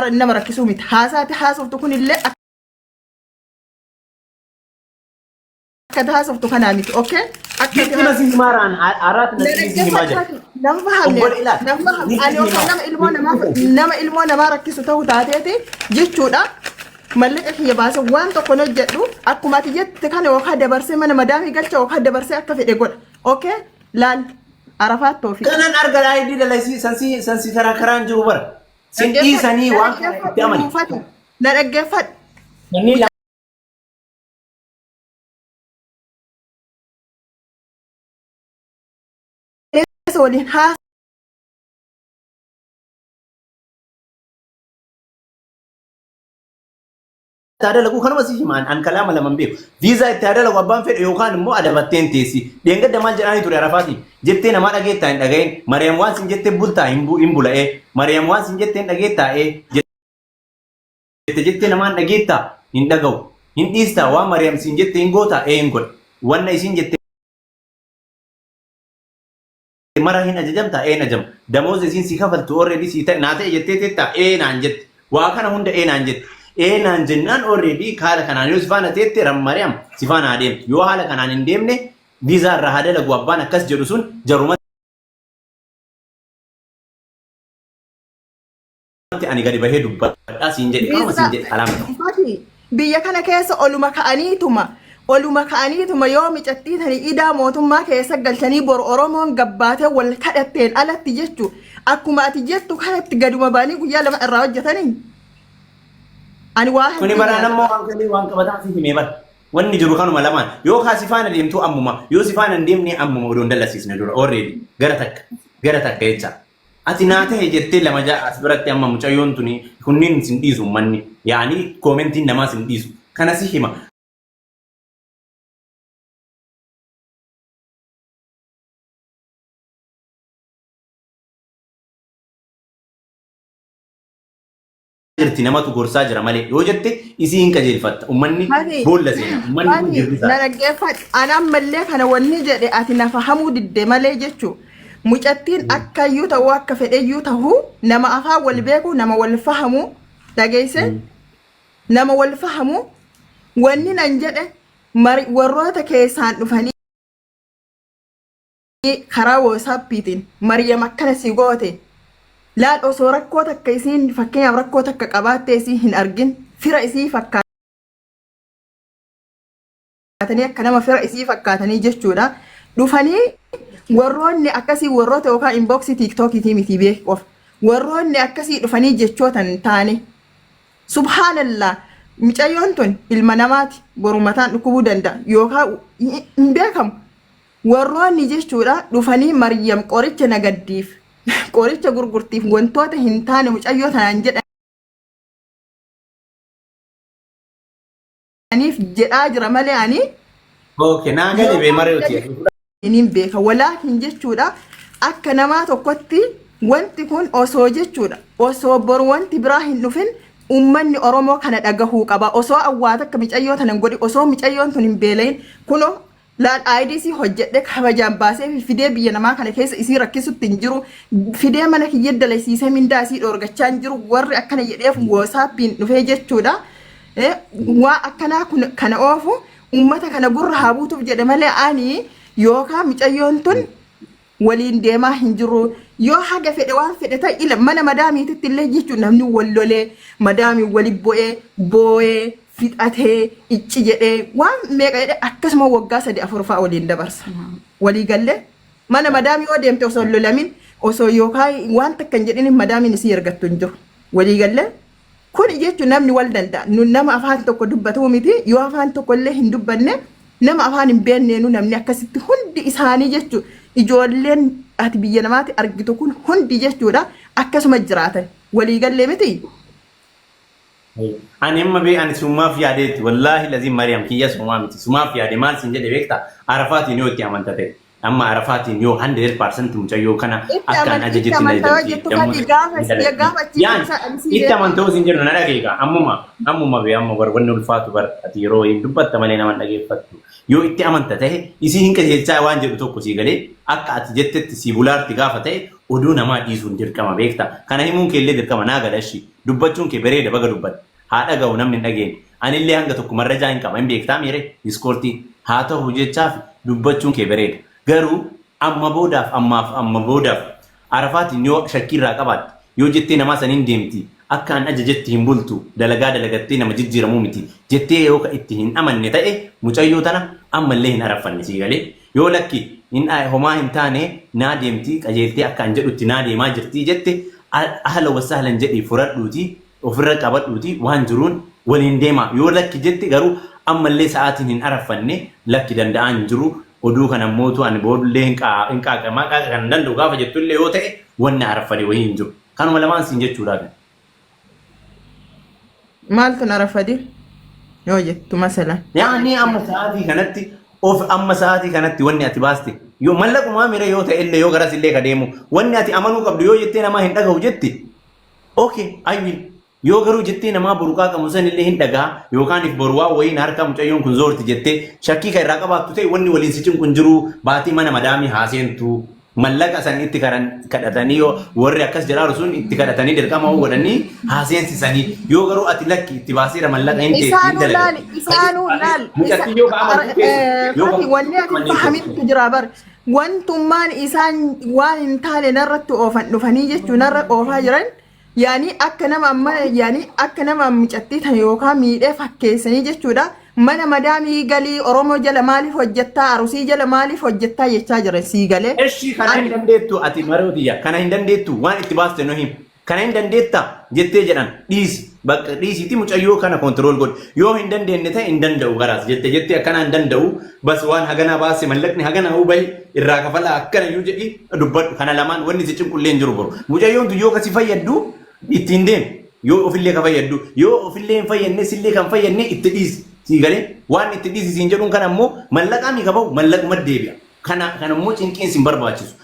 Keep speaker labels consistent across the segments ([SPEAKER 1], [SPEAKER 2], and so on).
[SPEAKER 1] Nama rakkisuu miti. Haasaati haasoftu kunillee akka ati haasoftu kanaa miti. Okay? Akka ati
[SPEAKER 2] Gitti na si himaaraan araat na si himaa jira.
[SPEAKER 1] Nama fahamne
[SPEAKER 2] Obbo ilaal.
[SPEAKER 1] nama fahamne ani yookaan nama ilmoo namaa rakkisu ta'uu taateeti jechuudha. Mallaqa kiyya baasee waan tokko hin hojjedhu akkuma ati jette kana yookaan dabarsee mana madaamii galcha yookaan dabarsee akka fedhe godha. Okay? Laal Arafaat Toofiq.
[SPEAKER 2] Kanan arga ID dalasii sansi sansi karaa karaan jiru bara. Sin dhiisanii waan kana itti amani.
[SPEAKER 1] Na dhaggeeffadhu.
[SPEAKER 2] Kanneen
[SPEAKER 1] Keessa waliin
[SPEAKER 2] itti haa dalagu kanuma si himaan an kalaama lama hin beeku. Viizaa itti haa dalagu abbaan fedhe yookaan immoo adabatteen teessi. Dheengadda maal jedhaanii ture Arafaatiin? Jettee namaa dhageettaa hin dhagahin. Mariyam waan sin jette bultaa hin bu- hin bula'ee. Mariyam waan sin jette hin dhageettaa ee. Jette jettee namaa hin dhageettaa hin dhaga'u. Hin dhiistaa waan Mariyam sin jette hin gootaa ee hin godha. Wanna isiin jette mara hin ajajamta ee hin ajama. Damooza isiin sii kafaltu already sii ta'e naa ta'e jettee teettaa ee naan jette. Waa kana hunda ee naan jette. Ee naan jennaan already haala kanaan yoo si faana teette Mariyam si faana haa deemtu. Yoo haala kanaan hin deemne viizaa irraa haa dalagu abbaan akkas jedhu sun jarumatti ani gadi bahee dubbadhaa siin jedhe kanuma siin jedhe kalaama tokko.
[SPEAKER 1] Fati, biyya kana keessa oluma ka'aniituma yoo micattii tani idaa mootummaa keessa galchanii boru Oromoon gabbaatee wal kadhatteen alatti jechu akkuma ati jettu kanatti gaduma ba'anii guyyaa 2 irraa hojjetanii. Ani waa
[SPEAKER 2] Kuni
[SPEAKER 1] hedduu
[SPEAKER 2] baraan
[SPEAKER 1] yaada.
[SPEAKER 2] ammoo waan kalee waan qabataa si himee bara. Wanni jiru kanuma lamaan. Yoo kaa si faana deemtuu ammuma. Yoo si faana hin deemne ammuma odoon dallasiisne dura already gara takka gara takka jecha. Ati naa tahe jettee lama ja'a as biratti amma mucayyoon tuni kunniin sin dhiisu ummanni yaani koomentiin namaa sin dhiisu kana si hima. Jirti namatu gorsaa jira malee yoo jette isii hin qajeelfatta ummanni
[SPEAKER 1] Fati,
[SPEAKER 2] boolla seena ummanni kun
[SPEAKER 1] Fati,
[SPEAKER 2] girrisaa.
[SPEAKER 1] na dhaggeeffadhu. Ani ammallee kana wanni jedhe ati na fahamuu didde malee jechuu. Mucattiin akkayyuu ta'uu akka fedheyyuu ta'uu nama afaan wal beeku nama wal fahamu dhageesse nama wal fahamu wanni nan jedhe warroota keessaan dhufanii karaa WhatsAppiitiin Maryam akkana si goote laal osoo rakkoo takka isiin fakkeenyaaf rakkoo takka qabaattee isii hin argin fira isii fakkaatanii akka nama fira isii fakkaatanii jechuudha dhufanii warroonni akkasii warroota yookaan inboxii tiiktookiitii miti beek qofa warroonni akkasii dhufanii jechoota hin taane subhaanallah micayyoon tun ilma namaati boru mataan dhukkubuu danda'a yookaan hin beekamu. Warroonni jechuudha dhufanii Maryam qoricha nagaddiif qoricha gurgurtiif wantoota hin taane mucayyoo tanaan jedhaniif jedhaa jira malee ani
[SPEAKER 2] Okay, naa gadi bee maree
[SPEAKER 1] inin beeka walaakin jechuudha akka namaa tokkotti wanti kun osoo jechuudha osoo boru wanti biraa hin dhufin ummanni Oromoo kana dhagahuu qaba osoo awwaata akka micayyoo tanan godhi osoo micayyoon tun hin beelayin kunoo laal IDC hojjedhe kabajaan baasee fi fidee biyya namaa kana keessa isii rakkisutti hin jiru. Fidee mana kiyya dalasiisee mindaa isii dhoorgachaa hin jiru. Warri akkana jedheef WhatsAppiin dhufee jechuudha. Waa akkanaa kun kana oofu uummata kana gurra haa buutuuf jedhe malee ani yookaan micayyoon tun waliin deemaa hin jiru. Yoo haga fedhe waan fedhe ta'e ila mana madaamiititti illee jechuun namni wal lolee madaamiin wali bo'ee boo'ee fixatee icci jedhee waan meeqa jedhee akkasuma waggaa 3 4 fa'a waliin dabarsa. Walii gallee mana madaamii yoo deemte osoo hin lolamin osoo yookaan waan takka hin jedhin madaamiin isii ergattu hin jiru. Walii gallee kun jechuun namni wal danda'a. Nu nama afaan tokko dubbatu miti yoo afaan tokko illee hin dubbanne nama afaan hin beekneenu namni akkasitti hundi isaanii jechuun ijoolleen ati biyya namaatti argitu kun hundi jechuudha akkasuma jiraatan walii gallee miti.
[SPEAKER 2] Ani amma bee ani sumaaf yaadeetti wallaahi lazim Mariam kiyya sumaa miti sumaaf yaade maal sin jedhe beekta Arafaatiin yoo itti amanta ta'e amma Arafaatiin yoo 100% mucayyoo kana
[SPEAKER 1] Itti
[SPEAKER 2] akkaan
[SPEAKER 1] itti
[SPEAKER 2] ajajetti na
[SPEAKER 1] amantaa yoo
[SPEAKER 2] ajajamti
[SPEAKER 1] jettu fati gaafa gaafa achi
[SPEAKER 2] Yaan
[SPEAKER 1] keessa ani sii
[SPEAKER 2] itti
[SPEAKER 1] beeku.
[SPEAKER 2] amantaa yoo sin jedhu na dhageega ammuma ammuma bee amma bar wanni ulfaatu bar ati yeroo hin dubbatta malee nama hin dhageeffattu yoo itti amanta ta'e isii hin qajeelchaa waan jedhu tokko sii galee akka ati jettetti sii bulaarti gaafa ta'e oduu namaa dhiisuun dirqama beekta kana himuun keellee dirqama naa gala ishii. Dubbachuun kee bareeda, baga dubbatte. Haa dhaga'u namni hin dhageenye. Anillee hanga tokko marrajaa hin qaba, hin beektaa miire diskoortii haa ta'u jechaaf dubbachuun kee bareeda. Garuu amma boodaaf, ammaaf amma boodaaf Arafaatiin yoo shakkii irraa qabaatte, yoo jettee namaa saniin deemti, akka an ajajetti hin bultu, dalagaa dalagattee nama jijjiiramuu miti jettee yoo ka itti hin amanne ta'e, mucayyoo tana ammallee hin araffanne. Sii galee? Yoo lakki hin homaa hin taane, naa deemti qajeeltee, akka an jedhutti naa deemaa jirti jette, ahla wasahlan jedhii furadhuuti ofirra qabadhuuti waan jiruun waliin deemaa. Yoo lakki jette garuu ammallee sa'aatiin hin araffanne, lakki danda'aan hin jiru, oduu kana mootu ani boodullee hin qaaqamaa qaaqa kan hin danda'u gaafa jettullee yoo ta'e, wanni araffane wayii hin jiru. Kanuma lamaan siin jechuudhaaf.
[SPEAKER 1] Maaltu na rafadi yoo jettu masalan.
[SPEAKER 2] Yaani amma sa'aatii kanatti of amma sa'aatii kanatti wanni ati baaste yoo mallaqumaa mire yoo ta'e illee, yoo garas illee ka deemu, wanni ati amanuu qabdu yoo jettee namaa hin dhagahu jetti, okay, I will. Yoo garuu jettee namaa boru qaaqamu san illee hin dhagaa yookaan if boru waan wayiin harka mucayyoon kun zoorti jettee shakkii kan irraa qabaattu ta'e, wanni waliin si cinqu hin jiru. Baatii mana madaamii haaseentu mallaqa san itti karan kadhatanii, yoo warri akkas jedhaaru sun itti kadhatanii dirqama hoo godhanii haaseensisanii, yoo garuu ati lakki itti baaseera mallaqa hin teessi hin
[SPEAKER 1] Isaanuu laali,
[SPEAKER 2] dalagatu.
[SPEAKER 1] isaanuu laal.
[SPEAKER 2] Mucattii yoo ka'aman yoo
[SPEAKER 1] Fati, wanni ati fahamintu jira bar. Wantummaan isaan waan hin taane narratti oofan dhufanii jechuun narra oofaa jiran, yaani akka nama amma yaani akka nama mucattii tana yookaan miidhee fakkeessanii jechuudha. Mana madaamii galii, Oromoo jala maaliif hojjettaa, Arusii jala maaliif hojjettaa jechaa jiran, sii galee?
[SPEAKER 2] Eshi, kana hin dandeettu ati marootiyya, kana hin dandeettu, waan itti baaste no him. Kana hin dandeetta jettee jedhan dhiisi, bakka dhiisiiti mucayyoo kana control godhi. Yoo hin dandeenye ta'e, hin danda'u garaas jette jettee akkana hin danda'u, bas waan haganaa baase, mallaqni haganaa bahi irraa kafalaa akkana iyyuu jedhi dubbadhu. Kana lamaan wanni si cinqullee hin jiru. Boru mucayyoon tun yoo kasi fayyaddu ittiin deemu, yoo ofillee ka fayyaddu, yoo ofillee hin fayyadne sillee kan fayyadne itti dhiisi. Sii galee? Waan itti dhiisi siin jedhuun kana immoo mallaqaa mi kabahu mallaquma deebi'a. Kana immoo cinqiin sin barbaachisu.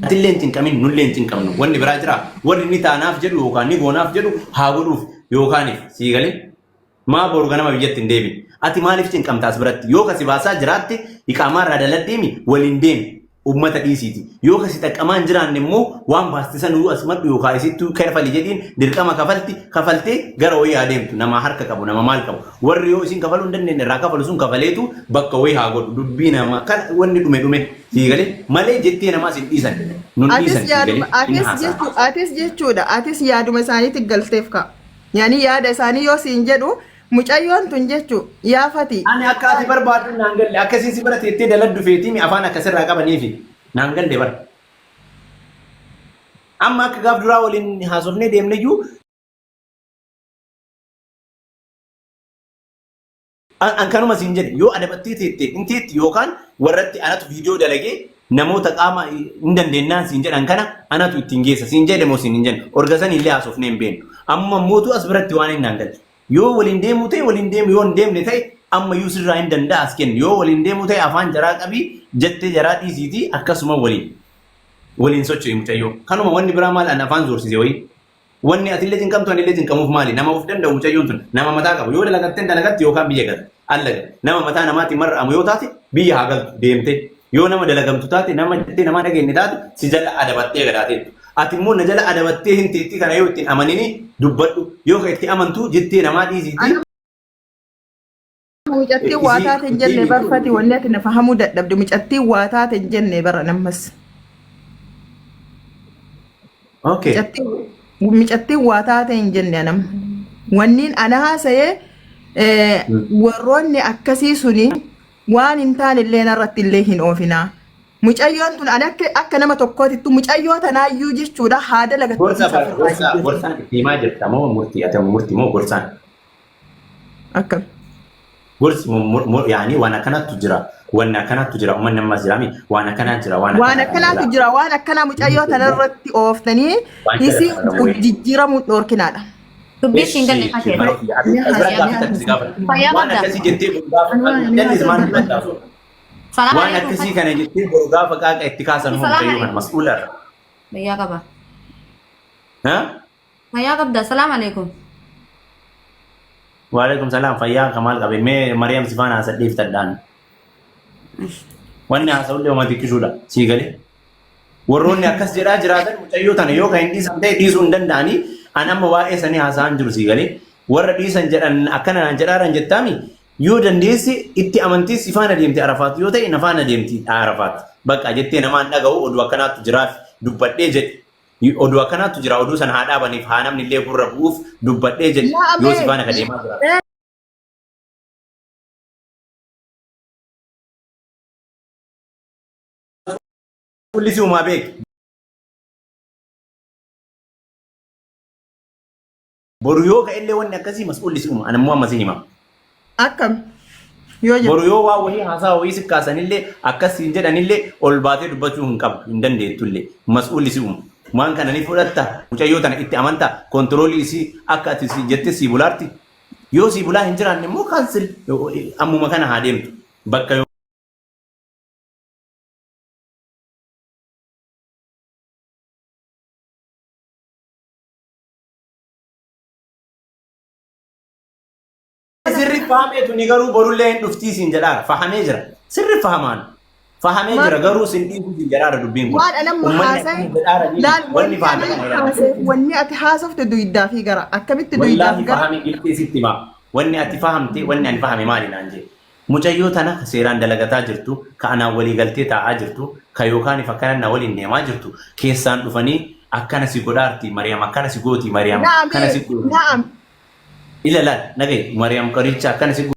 [SPEAKER 2] Atillee hin cinqamin, nullee hin cinqamnu. Wanni biraa jira. Warri ni taanaaf jedhu yookaan ni goonaaf jedhu haa godhuuf yookaaniif. Sii galee? Maa boru ganama biyyatti hin deebine? Ati maaliif cinqamta as biratti? Yoo kasi baasaa jiraatte iqaamaa irraa daladdeemi waliin deemi. Uummata dhiisiiti. Yoo kasi xaqqamaa hin jiraanne immoo waan baaste sanuu as madhu yookaan isittuu kafali jedhiin, dirqama kafalti kafaltee gara wayii haa deemtu. Nama harka qabu, nama maal qabu. Warri yoo isin kafaluu hin dandeenye irraa kafalu sun kafaleetu bakka wayii haa godhu. Dubbii namaa kan wanni dhume dhume. Sii galee? Malee jettee namaas hin dhiisan. Nun
[SPEAKER 1] Atis
[SPEAKER 2] dhiisan, sii
[SPEAKER 1] yaaduma
[SPEAKER 2] galee? Hin
[SPEAKER 1] atis
[SPEAKER 2] haasaa.
[SPEAKER 1] jechuu atis jechuudha, atis yaaduma isaaniitti galteef ka. Yaani yaada isaanii yoo siin jedhu mucayyoon tun jechuu yaafati.
[SPEAKER 2] Ani akka ati barbaaddu naan galle. Akkasiin si bira teettee daladdu feetiimi afaan akkasirraa qabaniifi naan galle bara. Amma akka gaaf duraa waliin haasofnee deemneyyuu an kanuma siin jedhe. Yoo adabattee teette hin teetti, yookaan warratti anatu viidiyoo dalagee namoota qaama hin dandeennaan siin jedhan kana anatu ittiin geessa siin jedhe moo siin hin jenne, orga sanii illee haasofnee hin beeknu. Amma mootu as biratti waan hin naan galle. Yoo waliin deemuu ta'e waliin deemu, yoo hin deemne ta'e amma iyyuu sirraa hin danda'a as kennu. Yoo waliin deemuu ta'e afaan jaraa qabii jettee jaraa dhiisiitii akkasuma waliin socho'i mucayyoo. Kanuma, wanni biraa maal an afaan zoorsise wayii? Wanni atillee cinqamtu anillee cinqamuuf maali? Nama of danda'u mucayyoon tun, nama mataa qabu. Yoo dalagatte dalagatti yookaan biyya galti. Allaga. Nama mataa namaatiin mar'amu yoo taate biyya haa galtu deemte. Yoo nama dalagamtu taate, nama jettee namaa dhageenye taate, si jala adabattee gadaateettu. Ati immoo na jala adabattee hin teetti kana yoo ittiin amanini dubbadhu. Yoo ka itti amantu jettee namaa dhiisiitii.
[SPEAKER 1] Mucattiin waa taate hin jenne barfati, wanni ati na fahamuu dadhabde mucattiin waa taate hin jenne bara nammas.
[SPEAKER 2] Okay.
[SPEAKER 1] Mucattiin waa taate hin jenne anam. Wanniin ana haasa'ee warroonni akkasii suni waan hin taane illee narratti illee hin oofinaa. Mucayyoon tun ani akka nama tokkootittu mucayyoo tanaayyuu jechuudha haa dalagattu.
[SPEAKER 2] Gorsa gorsa gorsaan itti himaa jirta moo murtii ati murtii moo gorsaan?
[SPEAKER 1] Akkam.
[SPEAKER 2] Gorsi yaani waan akkanattu jira. Wanni akkanattu jira. Uummanni ammas jiraami. Waan akkanaa jira.
[SPEAKER 1] Waan Waan akkanaatu jira, waan akkanaa mucayyoo tanarratti ooftanii Waan isii jala kana jijjiiramuun dhoorkinaadha.
[SPEAKER 3] Dubbii siin galle fakkee. Fayyaa
[SPEAKER 2] Waan
[SPEAKER 3] qabda.
[SPEAKER 2] akkasii jettee boru gaafa jallis maal dubbataa?
[SPEAKER 3] Salaam
[SPEAKER 2] Waan
[SPEAKER 3] alaikum.
[SPEAKER 2] akkasii kana jettee boru gaafa qaaqa itti kaasan hoo
[SPEAKER 3] Salaam
[SPEAKER 2] mucayyoo kana
[SPEAKER 3] alaikum.
[SPEAKER 2] mas'uula irra.
[SPEAKER 3] Fayyaa qaba.
[SPEAKER 2] Ha?
[SPEAKER 3] Fayyaa qabda. Salaam alaikum.
[SPEAKER 2] Waalaikum salaam. Fayyaa kamaal qabe. Mee Mariyaam si faana haasadheef tadhaan. Wanni haasa'ullee homa xiqqisuudha. Sii galee. Warroonni akkas jedhaa jiraatan mucayyoo tana yoo kan hin dhiisan ta'e dhiisuu hin danda'anii. An amma waa'ee sanii haasa'aan jiru sii galee. Warra dhiisan jedhan akkana naan jedhaaran jettaami. Yoo dandeesse itti amantii si faana deemti Arafaat yoo ta'e na faana deemti Arafaat. Bakka jettee namaan dhaga'u oduu akkanaattu jiraaf dubbadhee jedhi. Oduu akkanaattu jira, oduu sana haa dhaabaniif, haa namni illee gurra bu'uuf dubbadhee jedhi.
[SPEAKER 1] Yaa
[SPEAKER 2] Yoo si
[SPEAKER 1] amee.
[SPEAKER 2] faana ka deemaa jira. Kulli si uumaa beeki. Boru yoo ka'ellee wanni akkasii mas'uulli si uuma. Ani immoo amma si hima.
[SPEAKER 1] Akkam yoo jettu.
[SPEAKER 2] Boru yoo waa wahii haasaa wahii si kaasanillee akkas siin jedhanillee ol baatee dubbachuu hin qabdu, hin dandeettullee. Mas'uulli si uuma. Waan kana ni fudhatta, mucayyoo tana itti amanta, kontiroolii isii akka ati si jette sii bulaarti. Yoo sii bulaa hin jiraanne immoo kaansil ammuma kana haa deemtu. Bakka yoo Sirri fahameetu ni garuu borullee hin dhuftii siin jedhaara. Fahamee jira. Sirri fahamaan. Fahamee jira garuu sin dhiisu siin jedhaara dubbiin kun.
[SPEAKER 1] Waan anamma
[SPEAKER 2] Uummanni
[SPEAKER 1] haasa'e
[SPEAKER 2] akkana jedhaara ni
[SPEAKER 1] laal
[SPEAKER 2] wanni
[SPEAKER 1] wanni
[SPEAKER 2] fahame
[SPEAKER 1] anamma
[SPEAKER 2] kana jedhaara.
[SPEAKER 1] haasa'e wanni ati haasofte duydaa fi gara akkamitti duydaa
[SPEAKER 2] Wallaahi
[SPEAKER 1] fi gara.
[SPEAKER 2] fahamee gilxii sitti himaa. Wanni ati fahamte wanni ani fahame maali naan jee. Mucayyoo tana ka seeraan dalagataa jirtu, ka anaan walii galtee taa'aa jirtu, ka yookaanif akkana na waliin deemaa jirtu, keessaan dhufanii akkana si godhaarti, Mariyam akkana si gooti, Mariyam
[SPEAKER 1] Na'am
[SPEAKER 2] akkana si
[SPEAKER 1] ee
[SPEAKER 2] gooti.
[SPEAKER 1] na'am.
[SPEAKER 2] Ila laal dhaga'i, Mariyam qoricha akkana si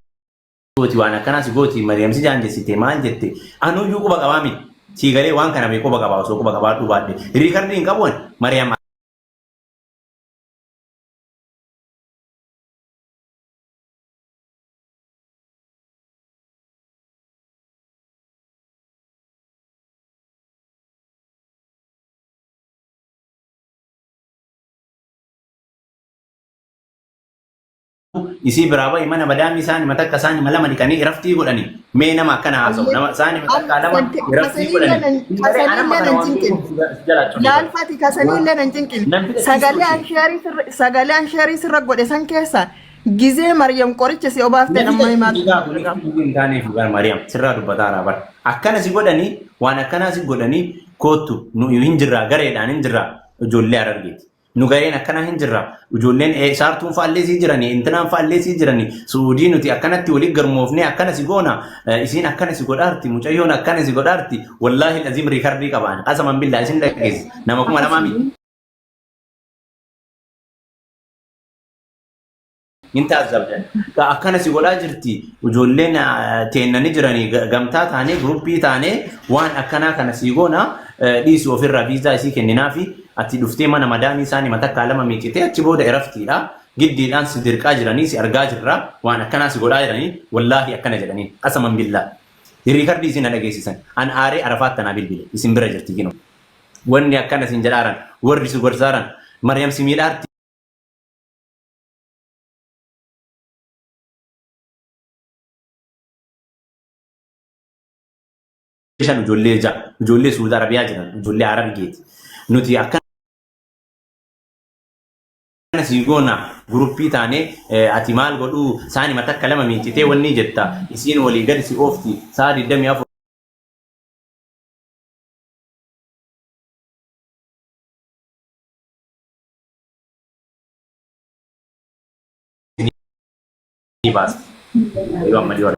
[SPEAKER 2] gooti, waan akkanaa si gooti, Mariyam si jaanjessite, maal jette, anuyyuu quba qabaa miti. Sii galee waan kana mee quba qabaa osoo quba qabaadhuu baadhe. Riikardii hin qabu ani, Mariyam isii biraa bahi mana madaamii isaani matakka isaani lama dhiqanii iraftii godhanii mee nama akkana haasa'u nama isaani matakkaa lama iraftii godhanii.
[SPEAKER 1] Kasaniillee nan cinqin. Laalfati kasaniillee nan cinqin. Sagalee ansheerii sirra godhe san keessa Gizee Maryam qoricha si obaafteen amma himaa
[SPEAKER 2] Hin taaneef dhugaa Maryam sirraa dubbataa irraa bara. Akkana si godhanii waan akkanaa si godhanii koottu nu hin jirraa gareedhaan hin jirraa ijoollee Harargeeti. Nu gareen akkanaa hin jirraa ijoolleen saartuun fa'allee sii jiranii intinaan fa'allee sii jiranii Suudii nuti akkanatti waliin garmoofnee akkana si goona isiin akkana si godhaarti mucayyoon akkana si godhaarti wallaahi aziim riikardii qabaan qasaman billaa isin dhageessi nama 2000 miti. Hin taazzabdan. Akkana si godhaa jirti. Ijoolleen teenna ni jiranii gamtaa taanee guruppii taanee waan akkanaa kana sii goona dhiisi ofirraa viizaa isii kenninaafi ati dhuftee mana madaamii isaanii matakkaa lama miicitee achi booda eraftiidha. Giddiidhaan si dirqaa jiranii si argaa jirra waan akkanaa si godhaa jiranii wallaahi akkana jedhaniin qasaman billaa. Riikardii isin na dhageessisan. An aaree Arafaat tanaa bilbile isin bira jirti kinoo. Wanni akkana sin jedhaaran warri si gorsaaran Maryam si miidhaarti. Shan ijoollee ja'a ijoollee Suudi Arabiyaa jiran ijoollee Harargeeti. Nuti akkana sii goona guruppii taanee ati maal godhuu saani matakka lama miicitee wanni jetta isiin walii gadi si oofti sa'a 24 ni baasti. Yoo amma dhiyoo